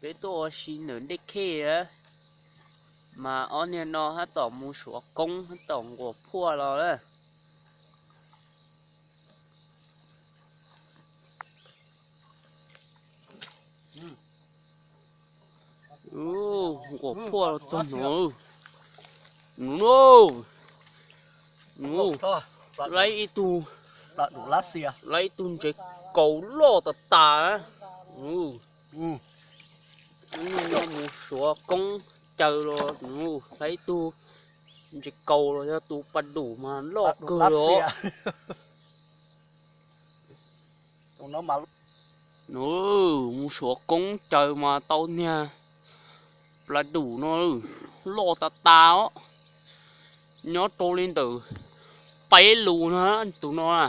Peb tuaj ua si ntawm Dej Khej a, mas ob niag no tab tom mus suav koob tab tom nquas phuaj los na. Nquas phuaj los txog no. Nws, nws, laib ib tug, laib ib tug ntses kaus loj tas tas. Mus suav koob caw los nws laib ib tug ntses kaus los yog tus pas dum mas loj kawg los. Nws mus suav koob caw mas tau niag pas dum no loj tas tas os. Nyob rau li ntawm peb lus no tus no na.